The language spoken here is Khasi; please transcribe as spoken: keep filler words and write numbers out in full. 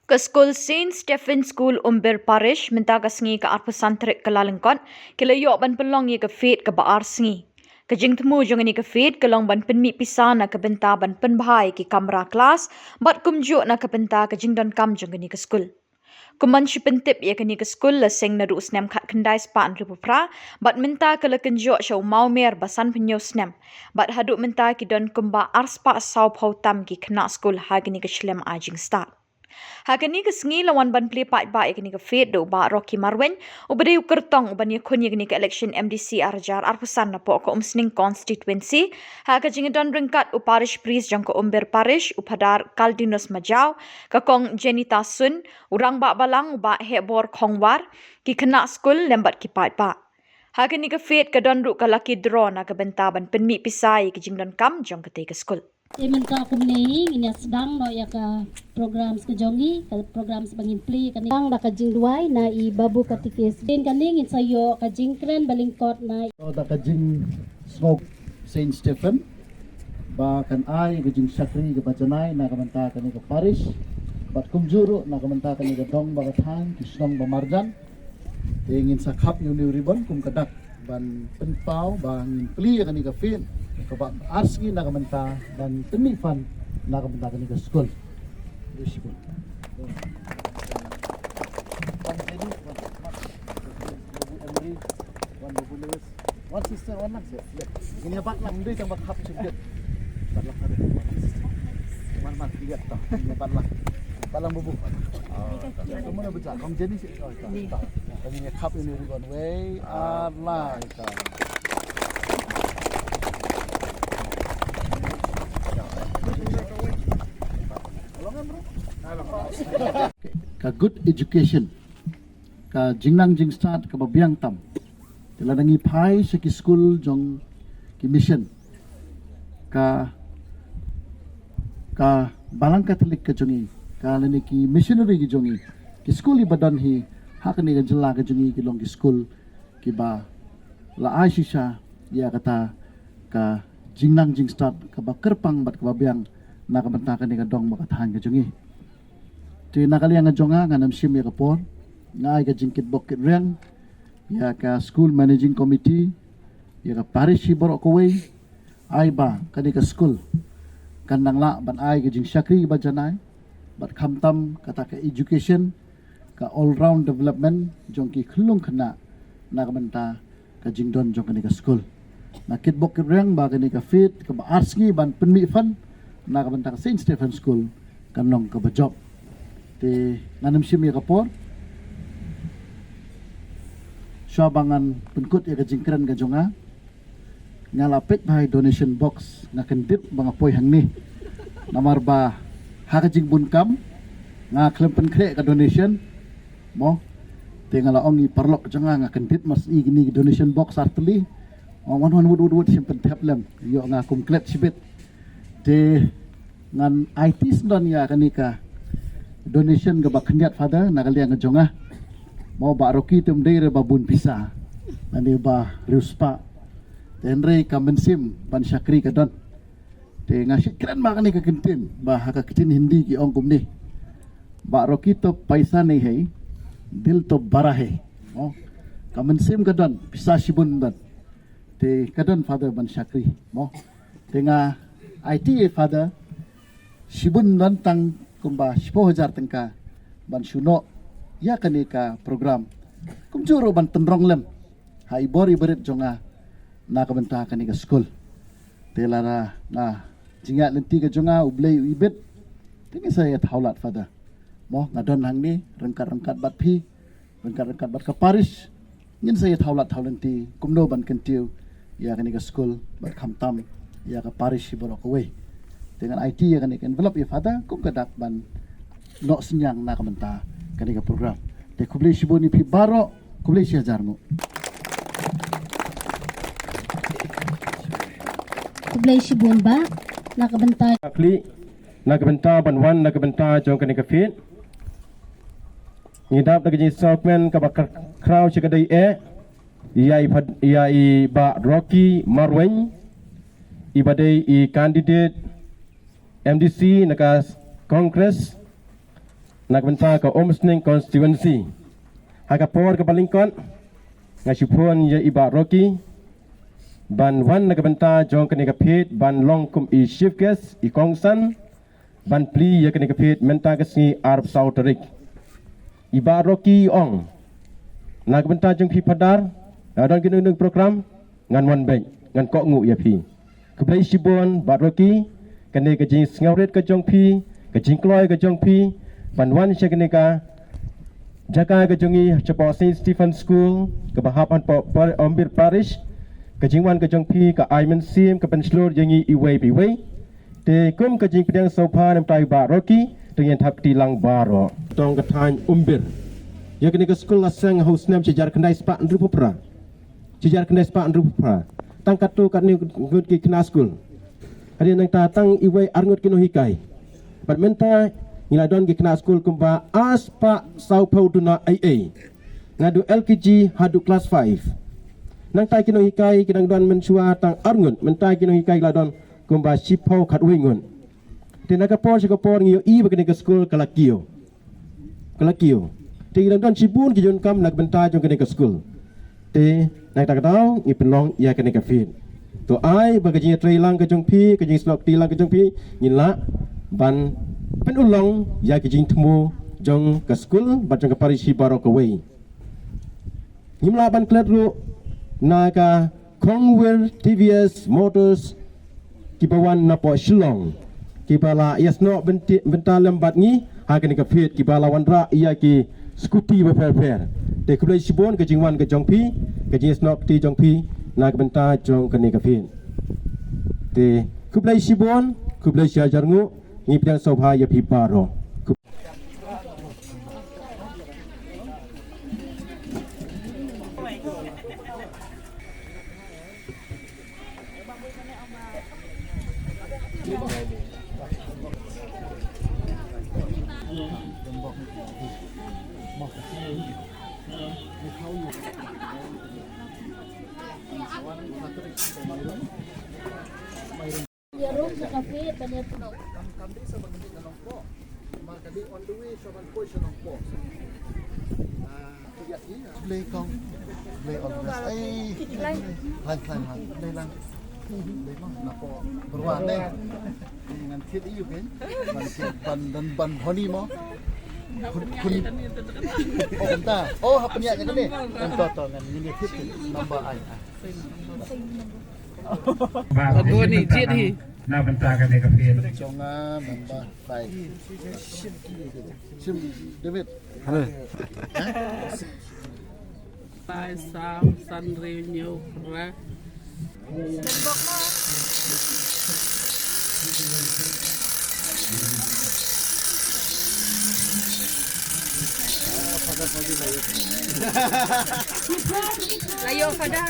Ka skul Saint Stephen School, Umbir Parish, mynta ka sngi ka arphew san tarik Kyllalyngkot, ki la ïoh ban pynlong ïa ka fete kaba ar sngi. Ka jingthmu jong kane ka fete ka long ban pynmih pisa na ka bynta ban pynbha ïa ki kamra klas, bad kumjuh na ka bynta ka jingdonkam jong kane ka skul. Kum ban shu pyntip ïa kane ka skul, la seng naduh u snem khatkhyndai spah hynriewphew phra, bad mynta ka la kynjoh sha u mawmer ba sanphew hynñiew snem. Bad haduh mynta ki don kumba arspah sawphew tam ki khynnah skul ha kane ka shlem ai jingstad. Ha kane ka sngi la wan ban plie paidbah ïa kane ka fete da u Bah Rocky Marwein, uba dei u kyrtong uban ïakhun ïa kane ka election M D C ar hajar arphew san napoh ka Umsning constituency. Ha ka jingdon ryngkat u parish priest jong ka Umbir Parish, u Phadar Caldinus Majaw, ka Kong Jenita Sun, u Rangbah Balang u Bah Hehbor Khongwar, ki khynnah skul lem bad ki paidbah. Ha kane ka fete ka don ruh ka lucky draw na ka bynta ban pynmih pisa ïa ki jingdonkam jong katei ka skul. Te mynta kumne hi ngin ïa sdang noh ïa ka programs ka jong ngi, ka programs ba ngin plie kane. Tang da ka jingduwai na i Babu Katikis. Te kane ngin sa ïoh ka jingkren ba lyngkot na i. Da ka jingsngew Saint Stephen ba kan ai ka jingshakri kaba janai na ka bynta kane ka parish, bad kumjuh ruh na ka bynta kane ka dong bad ka thaiñ, ki shnong ba marjan. Te ngin sa khap ïa une u ribbon kum ka dak ban pynpaw ba ngin plie ïa kane ka fete kaba ar sngi na ka bynta ban pynmih fund na ka bynta kane ka skul. One sister, one lang sister. Ini bat lang, dei tang bat hap singkit. Bat lang ada. Man, man, lihat tau. Ini bat lang. Bat lang bubuk. Kamu nak baca? Kong Jenny sih. Oh, tak, tak. Kami ni hap ini ribbon wei. Alah. Ka good education, ka jingnang jingstad kaba biang tam. Te lada ngi phai sha ki skul jong ki mission, ka, ka Balang Katholik ka jong ngi, ka lane ki missionary ki jong ngi, ki skul iba don hi ha kane ka jylla ka jong ngi ki long ki skul kiba la ai shisha ïa kata ka jingnang jingstad kaba kyrpang bad kaba biang na ka bynta kane ka dong bad ka thaiñ ka jong ngi. Te na ka liang ka jong nga, ngan ym shim ïa ka por, nga ai ka jingkitbok kitrwiang ïa ka school managing committee, ïa ka parish hi baroh kawei, ai ba kane ka skul kan nang lah ban ai ka jingshakri ba janai, bad khamtam kata ka education, ka all round development jong ki khyllung khynnah na ka bynta ka jingdon jong kane ka skul. Nga kitbok kitrwiang ba kane ka fete kaba ar sngi ban pynmih fund na ka bynta ka Saint Stephen School kan long kaba jop. Te ngan ym shim ïa ka por, shuwa ba ngan pynkut ïa ka jingkren ka jong nga, nga la peit bha ïa i donation box, nga kyndit ba nga poi hangne. Namar ba ha ka jingbun kam nga khlem pynkhreh ka donation, mo. Te nga la ong ïa i paralok jong nga, nga kyndit mar shu i kine ki donation box ar tylli. Ong wan wan wut wut wut, shim pynthep lem. Ïoh nga kum klet shibit. Te ngan aiti sdang ïa kane ka donation kaba khyndiat, Father, na ka liang ka jong nga. Mo, Bah Rocky te um dei re ba bun pisa, lane ba riewspah. Te hynrei ka mynsiem ban shakri ka don. Te nga shu kren ma kane ka ktien, ba ha ka ktien Hindi ki ong kumne: Bah Rocky to paisa nahi hai, dil to bada hai. Mo, ka mynsiem ka don, pisa shibun don. Te ka don, Father, ban shakri, mo. Te nga aiti ïa i, Father, shibun don, tang kumba shiphew hajar tyngka ban shu noh ïa kane ka program. Kumjuh ruh ban tynrong lem ha i bor i barit jong nga na ka bynta kane ka skul. Te lada na jingïaid lynti ka jong nga, U Blei u ibit, te ngin sa ïa thaw lad, Father. Mo, nga don hangne ryngkat ryngkat bad phi, ryngkat ryngkat bad ka parish, ngin sa ïa thaw lad thaw lynti kumno ban kyntiew ïa kane ka skul bad khamtam ïa ka parish hi baroh kawei. Te ngan aiti ïa kane ka envelope ïa i, Father, kum ka dak ban noh synñiang na ka bynta kane ka program. Te khublei shibun ïa phi baroh, khublei shihajar nguh. Khublei shibun Bah na ka bynta. Khlieh na ka bynta ban wan na ka bynta jong kane ka fete. Ngi dap da ka jingsngewkmen kaba khraw sha ka dei eh ïa i Bah Rocky Marwein, iba dei i candidate M D C na ka Congress. Na ka bynta ka Umsning constituency. Ha ka por kaba lyngkot, nga shibun ïa i Bah Rocky ban wan na ka bynta jong kane ka field ban long kum i chief guest, i kongsan ban plie ïa kane ka field mynta ka sngi arphew saw tarik. I Bah Rocky ong, na ka bynta jong phi Phadar, la don kino kino program, ngan wan beit, ngan kohnguh ïa phi. Khublei shibun Bah Rocky, kane ka jingsngewrit ka jong phi, ka jingkloi ka jong phi ban wan sha kane ka jaka ka jong ngi shapoh Saint Stephen School kaba hap hapoh Umbir Parish. Ka jingwan ka jong phi ka ai mynsiem, ka pynshlur ïa ngi iwei pa iwei. Te kum ka jingpdiang sngewbha na ka bynta i Bah Rocky, to ngin thap kti lang baroh. Tang ka thaiñ Umbir. Ïa kane ka skul la seng ha u snem shi hajar khyndai spah hynriewphew phra. Shi hajar khyndai spah hynriewphew phra. Tang katto katne ngut ki khynnah skul. Hadien nangta tang iwei ar ngut ki nonghikai. Bad mynta ngi la don ki khynnah skul kumba ar spah sawphew duna eiei. Naduh L K G haduh class five. Nangta ki nonghikai ki dang don mynshuwa tang ar ngut, mynta ki nonghikai ki la don kumba shiphew khatwei ngut. Te na ka por sha ka por ngi ïohi ba kane ka skul ka la kiew. Ka la kiew. Te ngi dang don shibun ki jingdonkam na ka bynta jong kane ka skul. Te na kata ka daw ngi pynlong ïa kane ka field. To ai ba ka jingïatreilang ka jong phi, ka jingsnoh kti lang ka jong phi, ngin lah ban pynurlong ïa ka jingthmu jong ka skul bad jong ka parish hi baroh kawei. Ngim lah ban klet ruh na ka Kongwir T V S Motors kiba wan napoh Shillong, kiba la ïasnoh bynti-, bynta lem bad ngi ha kane ka field, kiba la wanrah ïa ki scooty bapher bapher. Te khublei shibun ka jingwan ka jong phi, ka jingïasnoh kti jong phi na ka bynta jong kane ka field. Te khublei shibun, khublei shi hajar nguh, ngi pdiang sngewbha ïa phi baroh. Ïa rum sa ka field ban ïa. Kam, kam dei sa ba ka dei ka nongpoh. Ma ka dei on the way sa ban poi sa nongpoh. Ah, ka ïa ki. Blei kong. Blei all the best. Ai. Lang, lang, lang. Blei lang. Blei kong. Napoh Berawang ne. Ngan thied ïa u kein. Ban thied ban dan ban honi mo. Khun, khun. Oh, kata. Oh, hap ïa kane. Ngan to to ngan ngin thied number ai. Ba dua ni jied hi. Na bynta kane ka field. Jong nga member five. Shim David. Hello. Lai, saw, san, hynriew, hynñiew, phra. Ayo, Father.